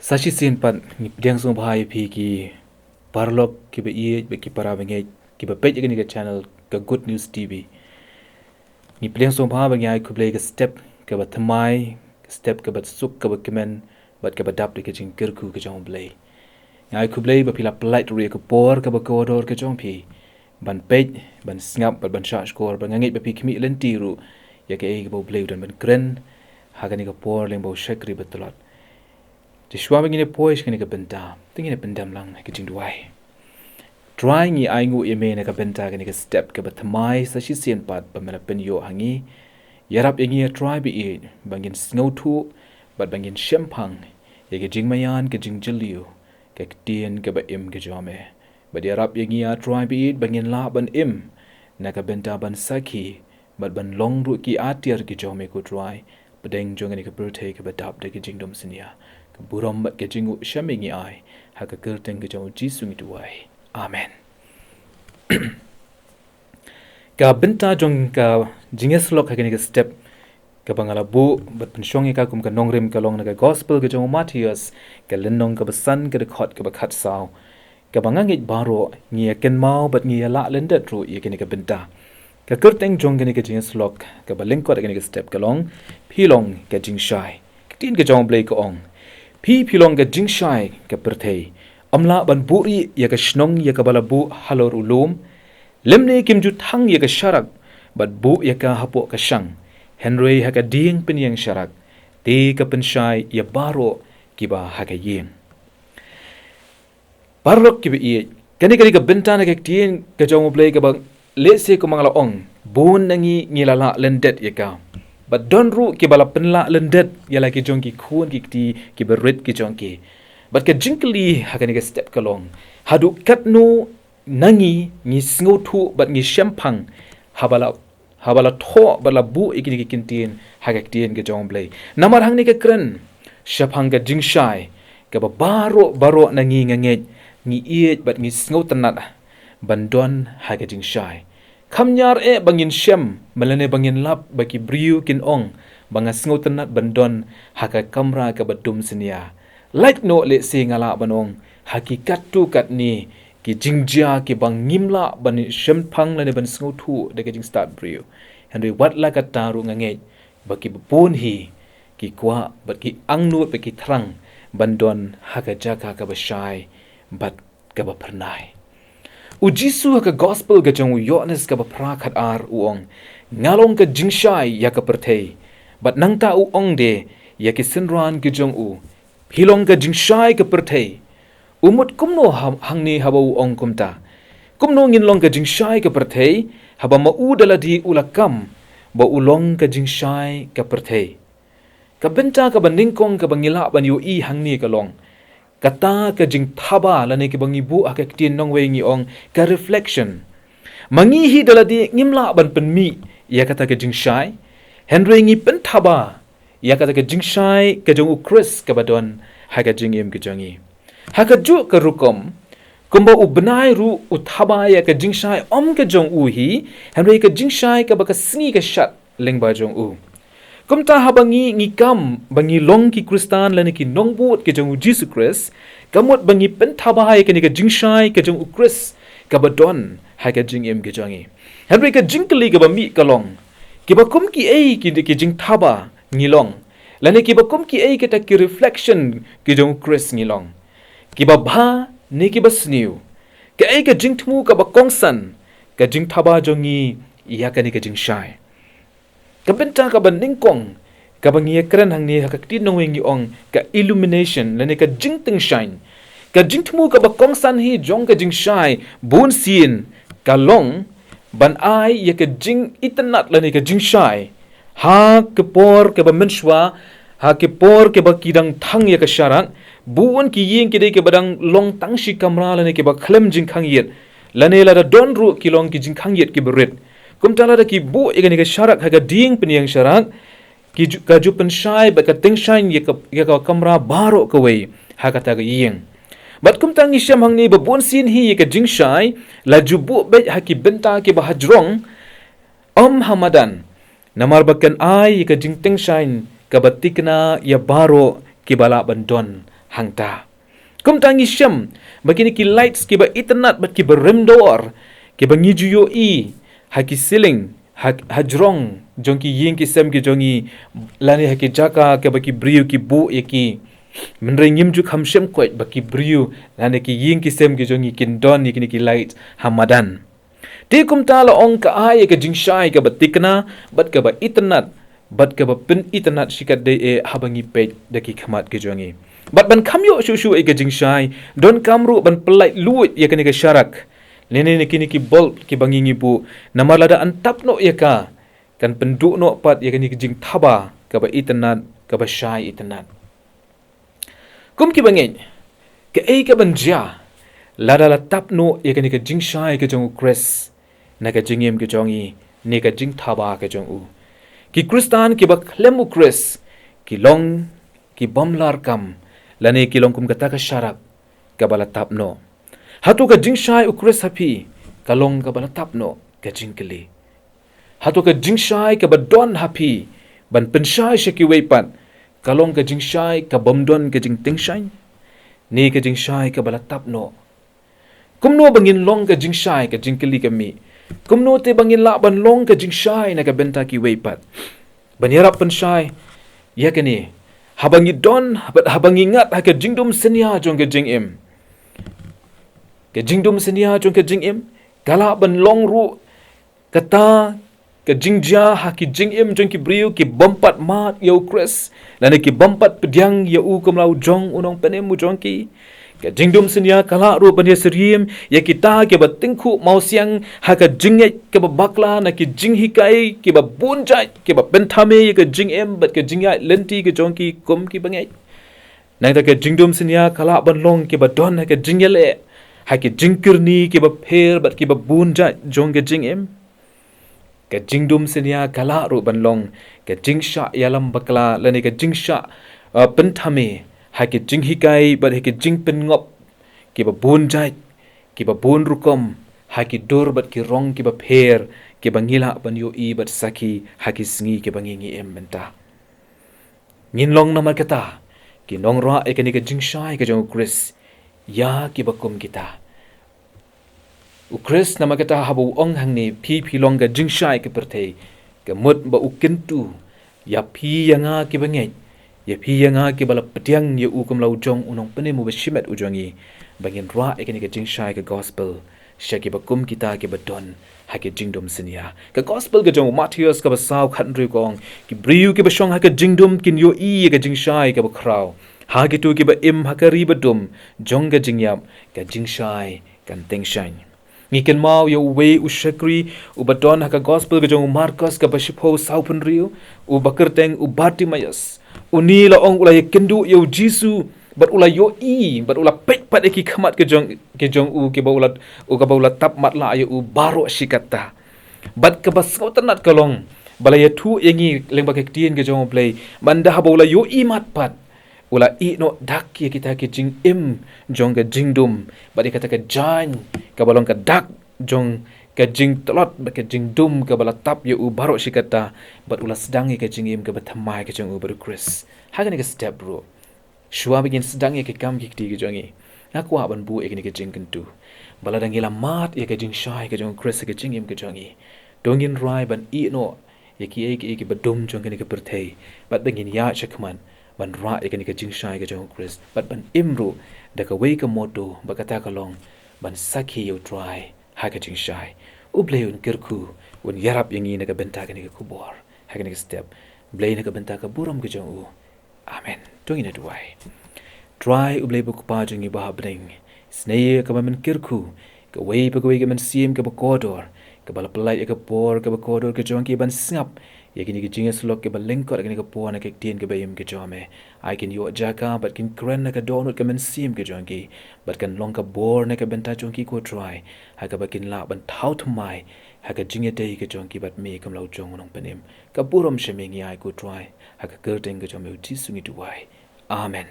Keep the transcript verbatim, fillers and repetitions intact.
Sa shisien pat ngi pdiang sngewbha ïa phi ki paralok kiba ïeit bad ki para bangeit kiba peit ïa kane ka channel ka Good News T V. Ngi pdiang sngewbha bad ngi ai khublei ka step kaba thymmai, ka step kaba suk, kaba kmen bad kaba dap da ka jingkyrkhu ka jong U Blei. Ngi ai khublei ba phi la pyllait ruh ïa ka por kaba kordor ka jong phi ban peit, ban sngap bad ban shahshkor, bad nga ngeit ba phi khmih lynti ruh ïa kaei kaba U Blei u don ban kren ha kane ka por lyngba u shakri ba tlot. Te shuwa ba ngin ïa poi sha kane ka bynta, te ngin ïa pyndem lang ha ka jingduwai. Trai, ngi ainguh ïa me na ka bynta kane ka step kaba thymmai sa shisien pat ba me la pynïoh ha ngi. Ïarap ïa ngi, A Trai ba ïeit, ba ngin sngewthuh bad ba ngin shemphang ïa ka jingmaïan, ka jingjylliew, ka ktien kaba im ka jong me. Bad ïarap ïa ngi, A Trai ba ïeit, ba ngin lah ban im na ka bynta ban sakhi bad ban long ruh ki atiar ki jong me, ko Trai, hapdeng jong kane ka pyrthei kaba dap da ka jingdum synñia. Ka burom bad ka jingnguh sha me ngi ai, ha ka kyrteng ka jong U Jisu ngi duwai. Amen. Ka bynta jong ka jingïasyllok ha kane ka step kaba nga la buh bad pynshong ïa ka kum ka nongrim ka long na ka Gospel ka jong u Mathaios, ka lynnong kaba san, ka dkhot kaba khatsaw, kaba nga ngeit baroh ngi ïa kynmaw bad ngi ïa lah lyndet ruh ïa kane ka bynta. Ka kyrteng jong kane ka jingïasyllok kaba lyngkot ha kane ka step ka long, Phi long ka jingshai. Ka ktien ka jong U Blei ka ong, Phi, phi long ka jingshai ka pyrthei. Ym lah ban buhrieh ïa ka shnong ïa kaba la buh halor u lum, lymne kim ju thang ïa ka sharak bad buh ïa ka hapoh ka shang, hynrei ha ka dieng pynïeng sharak, te ka pynshai ïa baroh kiba ha ka ïing. Paralok kiba ïeit, kane, kane ka bynta na ka ktien ka jong U Blei kaba lehse kumba nga la ong, bun na ngi ngi la lah lyndet ïa ka. Bad don ruh kiba la pynlah lyndet ïa la ki jong ki khun ki kti kiba rit ki jong ki. Bad ka jingkylli ha kane ka step ka long, haduh katno na ngi ngi sngewthuh bad ngi shemphang haba la, haba la thoh bad la buh ïa kine ki kyntien ha ka ktien ka jong U Blei. Namar hangne ka kren shaphang ka jingshai kaba baroh baroh na ngi, nga ngeit, ngi ïeit bad ngi sngewtynnat ban don ha ka jingshai. Kham ñiar eh ba ngin shem, lane ba ngin lap ba ki briew kin ong ba nga sngewtynnat ban don ha ka kamra kaba dum synñia. Lait noh lehse nga lah ban ong, ha ki katto katne ki jingjia kiba ngim lah ban shemphang lane ban sngewthuh da ka jingstad briew. Hynrei wat la katta ruh nga ngeit ba kiba bun hi ki kwah bad ki angnud bad ki thrang ban don ha ka jaka kaba shai bad kaba phyrnai. U Jisu ha ka Gospel ka jong u Ïoannis kaba phra, khatar, u ong, Nga long ka jingshai ïa ka pyrthei. Bad nangta u ong de ïa ki synran ki jong u, Phi long ka jingshai ka pyrthei. U mut kumno ha-, hangne haba u ong kumta? Kumno ngin long ka jingshai ka pyrthei haba ma u da lade u la kam ba u long ka jingshai ka pyrthei? Ka bynta kaba nyngkong kaba ngi lah ban ïohi hangne ka long kata ka jingthaba, lane kaba ngi buh ha ka ktien nongwei ngi ong ka reflection. Ma ngi hi da lade ngim lah ban pynmih ïa kata ka jingshai, hynrei ngi pynthaba ïa kata ka jingshai ka jong u Khrist kaba don ha ka jingim ka jong ngi. Ha kajuh ka rukom, kumba u bnai ruh u thaba ïa ka jingshai ym ka jong u hi, hynrei ka jingshai kaba ka sngi ka shad lyngba jong u. Kumta haba ngi, ngi kam ba ngi long ki Khristan lane ki nongbud ki jong u Jisu Khrist, ka mut ba ngi pynthaba ïa kane ka jingshai ka jong u Khrist kaba don ha ka jingim ka jong ngi. Hynrei ka jingkylli kaba mih ka long, kiba kum kiei ki, ki jingthaba ngi long, lane kiba kum kiei kita ki reflection ki jong u Khrist ngi long? Kiba bha ne kiba sniew? Kaei ka jingthmu kaba kongsan ka jingthaba jong ngi ïa kane ka jingshai? Ka bynta kaba nyngkong kaba ngi ïa kren hangne ha ka ktien nongwei ngi ong ka illumination, lane ka jingtyngshaiñ. Ka jingthmu kaba kongsan hi jong ka jingshai bunsien ka long ban ai ïa ka jingitynnat lane ka jingshai ha ka por kaba mynshuwa, ha ka por kaba ki dang thang ïa ka sharak. Bun ki ïing ki dei kiba dang long tang shi kamra lane kiba khlem jingkhang ïit, lane lada don ruh ki long ki jingkhang ïit kiba rit. Kumta lada ki buh ïa kane ka sharak ha ka dieng pynïeng sharak, ki ju, ka ju pynshai bad ka tyngshaiñ ïa ka, ïa ka kamra baroh kawei ha kata ka ïing. Bad kumta ngi shem hangne ba bunsien hi ïa ka jingshai la ju buh beit ha ki bynta kiba hajrong, ym ha madan, namar ba kan ai ïa ka jingtyngshaiñ kaba thikna ïa baroh kiba lah ban don hangta. Kumta ngi shem ba kine ki lights kiba itynnad bad kiba rem dor, kiba ngi ju ïohi ha ki ceiling, ha, ha jrong jong ki ïing ki sem ki jong ngi, lane ha ki jaka kaba ki briew ki buh ïa ki, hynrei ngim ju kham shem koit ba ki briew lane ki ïing ki sem ki jong ngi kin don ïa kine ki light ha madan. Te kumta la ong, ka ai ïa ka jingshai kaba thikna bad kaba itynnad bad kaba pynitynnad shikatdei eh haba ngi peit da ki khmat ki jong ngi. Bad ban kham ïoh shuh shuh ïa ka jingshai, donkam ruh ban pyllait luid ïa kane ka sharak, lane na kine ki bulb kiba ngi ngi buh, namar lada yn tap noh ïa ka, kan pynduh noh pat ïa kane ka jingthaba kaba itynnad, kaba shai itynnad. Kum kiba ngeit, kaei kaban jia lada la tap noh ïa kane ka jingshai ka jong U Khrist na ka jingim ka jong ngi, ne ka jingthaba ka jong u? Ki Khristan kiba khlem U Khrist ki long ki bym lah kam, lane ki long kum kata ka sharak kaba la tap noh. Hato ka jingshai U Khrist ha phi ka long kaba la tap noh? Ka jingkylli. Hato ka jingshai kaba don ha phi ban pynshai sha kiwei pat ka long ka jingshai ka bym don ka jingtyngshaiñ, ne ka jingshai kaba la tap noh? Kumno ba ngin long ka jingshai, ka jingkylli ka mih. Kumno te ba ngin lah ban long ka jingshai na ka bynta kiwei pat? Ban ïarap pynshai ïa kane, haba ngi don, haba, haba ngi ngat ha ka jingdum synñia jong ka jingim, ka jingdum synñia jong ka jingim ka lah ban long ruh kata ka jingjia ha ki jingim jong ki briew ki bym pat mad ïa U Khrist, lane ki bym pat pdiang ïa u kum la u jong u nongpynim u jong ki. Ka jingdum synñia ka lah ruh ban ïasyriem ïa kita kiba tyngkhuh mawsiang ha ka jingngeit kaba bakla na ki jinghikai kiba bun jait kiba pynthame ïa ka jingim bad ka jingïaid lynti ka jong ki kum kiba ngeit. Nangta ka jingdum synñia ka lah ban long kiba don ha ka jingïaleh ha ki jingkyrni kiba pher bad kiba bun jait jong ka jingim. Ka jingdum synñia ka lah ruh ban long ka jingshah ïalam bakla lane ka jingshah, uh, pynthame ha ki jinghikai bad ha ki jingpynngop kiba bun jait, kiba bun rukom, ha ki dur bad ki rong kiba pher kiba ngi lah ban ïohi bad sakhi ha ki sngi kiba ngi ngi im mynta. Ngin long namar kata ki nongrwah ïa kane ka jingshai ka jong U Khrist ïa kiba kum kita. U Khrist namar kata haba u ong hangne, phi phi long ka jingshai ka pyrthei, ka mut ba u kyntu ïa phi ïa nga kiba ngeit, ïa phi ïa nga kiba la pdiang ïa u kum la u jong u nongpynim uba shimet u jong ngi, ba ngin rwah ïa kane ka jingshai ka gospel sha kiba kum kita kiba don ha ka jingdum synñia. Ka gospel ka jong u Mathaios kaba saw khathynriew ka ong, ki briew kiba shong ha ka jingdum kin ïohi ïa ka jingshai kaba khraw. Ha kito kiba im ha ka ri badum jong ka jingïap, ka jingshai kan tyngshaiñ. Ngi kynmaw ïa uwei u shakri uba don ha ka gospel ka jong u Markos kaba shiphew saw phew, uba kyrteng u Bartimaios. Uni la ong u la ïakynduh ïa u Jisu bad u la ïohi bad u la peit pat ïa ki khmat ka jong, ka jong u kiba u la, u kaba u la tap matlah ïa u baroh shi katta. Bad kaba sngewtynnat ka long ba la ïathuh ïa ngi lyngba ka ktien ka jong U Blei, mynta haba u la ïohi mat pat, u la ïeh noh dak ïa kita ki jingim jong ka jingdum bad ïa kata ka jaiñ kaba long ka dak jong ka jingtlot bad ka jingdum kaba la tap ïa u baroh shi katta, bad u la sdang ïa ka jingim kaba thymmai ka jong u bad U Khrist. Ha kane ka step ruh, shuwa ba ngin sdang ïa ki kam ki kti ki jong ngi, nga kwah ban buh ïa kane ka jingkyntu ba lada ngi la mad ïa ka jingshai ka jong U Khrist ha ka jingim ka jong ngi, to ngin rai ban ïeh noh ïa kiei kiei kiba dum jong kane ka pyrthei bad ba ngin ïaid shakhmat ban rah ïa kane ka jingshai ka jong U Khrist bad ban im ruh da kawei ka motto ba kata ka long ban sakhi ïa U Trai ha ka jingshai. U Blei un kyrkhu, un ïarap ïa ngi na ka bynta kane ka khubor ha kane ka step. Blei na ka bynta ka burom ka jong u. Amen. To ngin ïa duwai. Trai U Blei ba U Kpa jong ngi ba ha bneng, isynei ïa kaba men kyrkhu, kawei pa kawei ka mynsiem kaba kordor kaba la pyllait ïa ka por kaba kordor ka jong ki ban sngap ïa kine ki jingïasyllok kiba lyngkot ha kane ka por na ka ktien kaba im ka jong me. Ai kin ïoh jaka bad kin kren na ka dohnud ka mynsiem ka jong ki bad kan long ka bor na ka bynta jong ki, ko Trai, ha kaba kin lah ban thaw thymmai ha ka jingïadei ka jong ki bad me kum la u jong u nongpynim. Ka burom sha me ngi ai, ko Trai, ha ka kyrteng ka jong me U Jisu ngi duwai. Amen.